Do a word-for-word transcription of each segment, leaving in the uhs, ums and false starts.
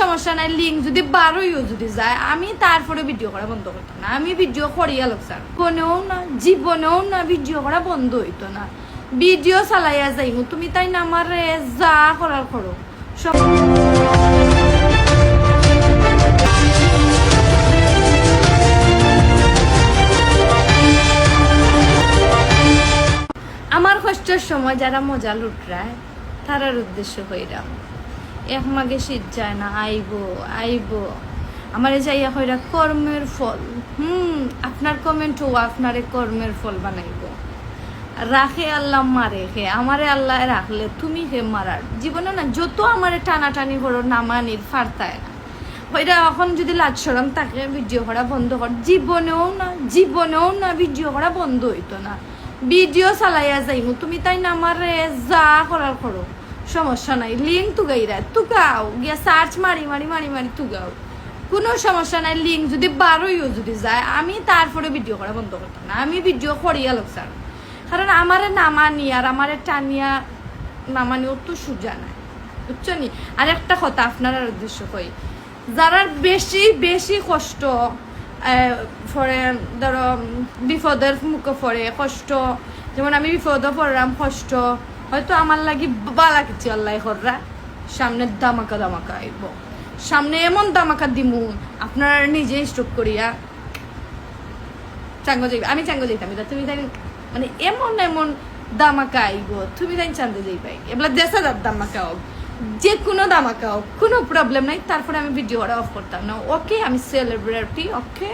সমস্যা নাই, লিঙ্ক যদি বারোইও যদি যায়, আমি তারপরে ভিডিও করা বন্ধ করতাম না। আমি ভিডিও করিয়া লোক স্যার, কোনেও না, জীবনেও না ভিডিও করা বন্ধ হইতো না। ভিডিও চালাইয়া যাইমু, তুমি তাইন আমারে যা করার করো। সব- আমার কষ্টের সময় যারা মজা লুটরায়, তারার উদ্দেশ্য কইরাম, এক মাঘে শীত যায় না, আইবো, আইবো। আমারে যাইয়া কইরা কর্মের ফল। হুম, আপনার কমেন্টও আপনারে কর্মের ফল বানাইবো। রাখে আল্লাহ, মারে কে, আমারে আল্লাহ রাখলে তুমি কে মারার। জীবনে না, যত আমারে টানাটানি করো, না মানির, ফারতায় না। কইরা এখন যদি লাজ শরম থাকে, ভিডিও করা বন্ধ কর। জীবনেও না, জীবনেও না ভিডিও করা বন্ধ হইতো না। ভিডিও চালাইয়া যাইমু, তুমি তাইন আমারে যা করার করো, সমস্যা নাই। লিঙ্ক তুগাইরা, তুগাও, গিয়া সার্চ মারি মারি মারি মারি তুগাও, কোনো সমস্যা নাই। লিঙ্ক যদি বারোইও যদি যায়, আমি তারপরে ভিডিও করা বন্ধ করতাম না। আমি ভিডিও করিয়া লোক স্যার, কারণ আমারে না মানি আর আমারে টানিয়া না মানি অত সুজা নাই, বুঝছো নি? আর একটা কথা আপনারার উদ্দেশ্য কই, যারার বেশি বেশি কষ্ট, আহ, পড়ে, ধরো, উম, বিপদের মুখে পড়ে কষ্ট, যেমন আমি বিপদও পড়লাম, কষ্ট, হয়তো আমার লাগি বালা কিছু আল্লাহ কররা, সামনে ধামাকা ধামাকা আইব, সামনে এমন ধামাকা দিমু, আপনারা নিজে স্টক করিয়া চাঙ্গো যাইবে, আমি চাঙ্গো যাইতাম, এটা তুমি তাই, মানে, এমন এমন ধামাকা আইব, তুমি তাই চান্দে যাইবাই। এবার দেশ হাজার ধামাকা হোক, যে কোনো ধামাকা হোক, কোনো প্রবলেম নাই। তারপরে আমি ভিডিওটা অফ করতাম না। ওকে, আমি সেলিব্রিটি, ওকে।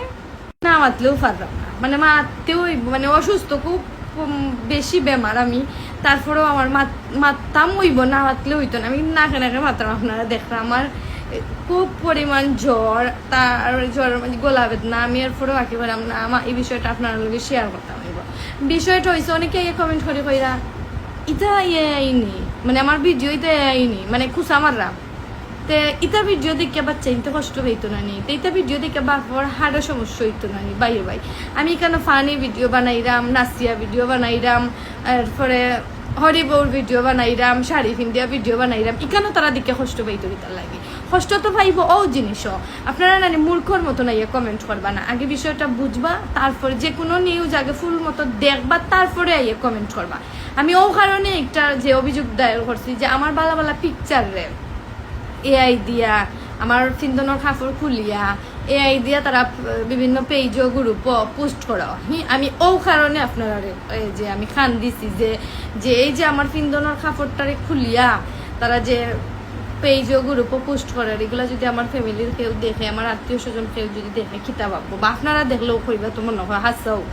না মাতলেও পারলাম না, মানে, মাততেও হইব, মানে, অসুস্থ খুব, উম, বেশি বেমার আমি। তারপরেও আমার মাত-, মাততাম হইব, না মাতলে হইতো না। আমি নাকে নাকে মাততাম, আপনারা দেখরা আমার খুব পরিমাণ জ্বর, তার জ্বরের মাঝে গলা বেদনা। আমি এরপরেও বাকি বললাম না, আমার এই বিষয়টা আপনার লগে শেয়ার করতাম হইব। বিষয়টা হইছে, অনেকে আগে কমেন্ট করি কইরা, "ইটা এআই নি, মানে, আমার ভিডিও ইটা এআই নি, মানে, খুসা মাররা।" তে ইতা ভিডিও দেখে বাচ্চা ইনতে কষ্ট পাইতো না নি? তে ইতা ভিডিও দেখে বাপর হাড়ো সমস্যা হইতো না নি? ভাই ও ভাই, আমি এখানে ফানি ভিডিও বানাইরাম, নাচিয়া ভিডিও বানাইরাম, এরপরে হরি বউর ভিডিও বানাইরাম, শাড়ি পিন্দিয়া ভিডিও বানাইরাম, ইখানো তারা দেখে কষ্ট পাইতো কিতার লাগি? কষ্ট তো পাইব ও জিনিসও। আপনারা নানি মূর্খর মতো আইয়া কমেন্ট করবা না, আগে বিষয়টা বুঝবা, তারপরে যে কোনো নিউজ আগে ফুল মতো দেখবা, তারপরে আইয়া কমেন্ট করবা। আমি ও কারণে একটা যে অভিযোগ দায়ের করছি যে আমার বালা বালা পিকচার রে এআই দিয়া, আমার ফিন্দনর কাপড় খুলিয়া এআই দিয়া তারা বিভিন্ন পেজও গ্রুপও পোস্ট করা। হি, আমি ও কারণে আপনারা যে আমি খান দিছি যে, যে এই যে আমার ফিন্দনর কাপড়টারে খুলিয়া তারা যে পেজও গ্রুপও পোস্ট করার, এগুলা যদি আমার ফ্যামিলির কেউ দেখে, আমার আত্মীয় স্বজন কেউ যদি দেখে, কিতা ভাববো? বা আপনারা দেখলেও কইবা তো মনে হয় হাসাও।